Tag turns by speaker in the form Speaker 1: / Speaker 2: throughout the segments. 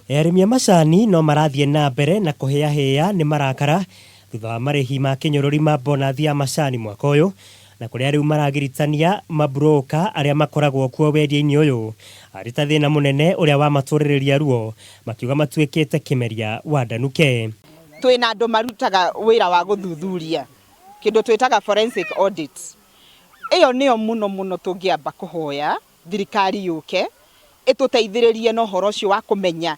Speaker 1: Arĩmi a macani no marathiĩ na mbere na kũhĩahĩa nĩ marakara thutha wa marĩhi ma kĩnyũrũri ma bonathi ya macani mwaka ũyũ na kũrĩa rĩu maragiritania maburũka arĩa makoragwo kuo wendia-inĩ ũyũ arĩ ta thĩna mũnene ũrĩa wamatũrĩrĩria ruo makiuga matuĩkĩte kĩmeria wa ndanuke.
Speaker 2: Twĩna andũ marutaga wĩra wa gũthuthuria kĩndũ twĩtaga forensic audit. Ĩyo nĩyo mũno mũno tũngĩamba kũhoya thirikari yũke ĩtũteithĩrĩrie na ũhoro ũcio wa kũmenya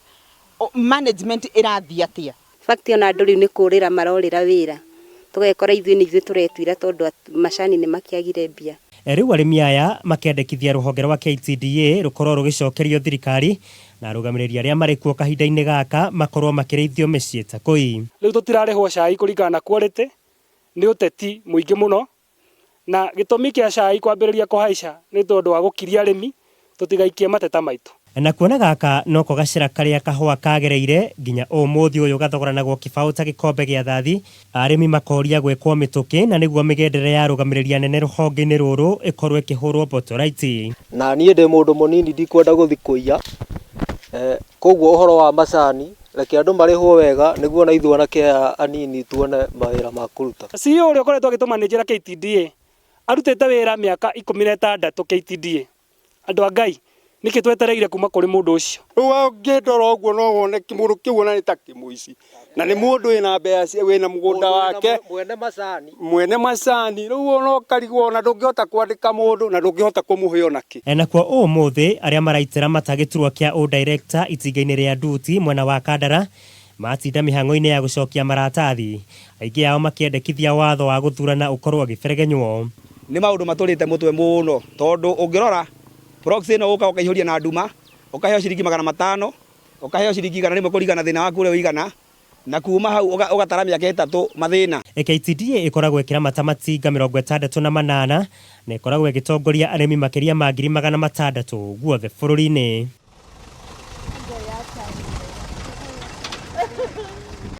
Speaker 2: management ĩrathiĩ atĩa.
Speaker 3: Fact ona andũ rĩu nĩ kũrĩra marorĩra wĩra, tũgekora ithuĩ nĩ ithuĩ tũretuĩra tondũ macani nĩ makĩagire mbia.
Speaker 1: Rĩu arĩmi aya makendekithia rũhonge rwa KTDA rũkorwo rũgĩcokerio thirikari na arũgamĩrĩri arĩa marĩ kuo kahinda-inĩ gaka makorwo makĩrĩithio mĩciĩ ta kũi.
Speaker 4: Rĩu tũtirarĩhwo cai kũringana na quality, nĩ ũteti mũingĩ mũno, na gĩtũmi kĩa cai kwambĩrĩria kũhaica nĩ tondũ wa gũkiria arĩmi tũtigaikie mateta maitũ.
Speaker 1: Na kuona gaka noko gacĩra karĩa kahũa kagereire nginya ũmũthĩ ũyũ gathogoranagwo kĩbaũ ta gĩkombe gĩa thathi, arĩmi makoria gwĩkwo mĩtũkĩ na nĩguo mĩgendere ya arũgamĩrĩri anene rũhonge-inĩ rũrũ ĩkorwo ĩkĩhũrwo mbotoraiti.
Speaker 5: Na niĩ ndĩ mũndũ mũnini ndikwenda gũthiĩ kũiya, koguo ũhoro wa macani reke andũ marĩhwo wega nĩguo ona ithuĩ anake aya anini tuone mawĩra ma kũruta.
Speaker 4: CEO ũrĩa ũkoretwo agĩtũmanĩnjĩra KTDA arutĩte wĩra mĩaka 16 KTDA. Andũ a Ngai, nĩkĩ twetereire kuma kũrĩ mũndũ ũcio?
Speaker 6: Rĩu ũngĩndora ũguo no wone kĩmũndũ kĩu ona nĩ ta kĩmũici na nĩ mũndũ wĩna mbeca wĩna mũgũnda wake
Speaker 5: mwene macani
Speaker 6: mwene macani rĩu ona ũkarigwo ona ndũngĩhota kwandĩka mũndũ na ndũngĩhota kũmũhe ona kĩ.
Speaker 1: Nakuo ũmũthĩ arĩa maraitĩra mata gĩturwa kĩa ũdirector itinga-inĩ rĩa Nduti mwena wa Kandara matinda mĩhang'o-inĩ ya gũcokia maratathi, aingĩ ao makĩendekithia watho wa gũthurana ũkorwo ũgĩberegenywo.
Speaker 7: Nĩ maũndũ matũrĩte mũtwe mũno tondũ ũngĩrora proxy ĩno ũkaga ũkaihũria na nduma, ũkaheo ciringi 500, ũkaheo ciringi 100 kũringana na thĩna waku ũrĩa ũigana, na kuma hau ũgatara mĩaka ĩtatũ mathĩna.
Speaker 1: KTDA ĩkoragwo ĩkĩramata matinga 68 na ĩkoragwo ĩgĩtongoria arĩmi makĩria ma 600,000 guothe bũrũri-inĩ.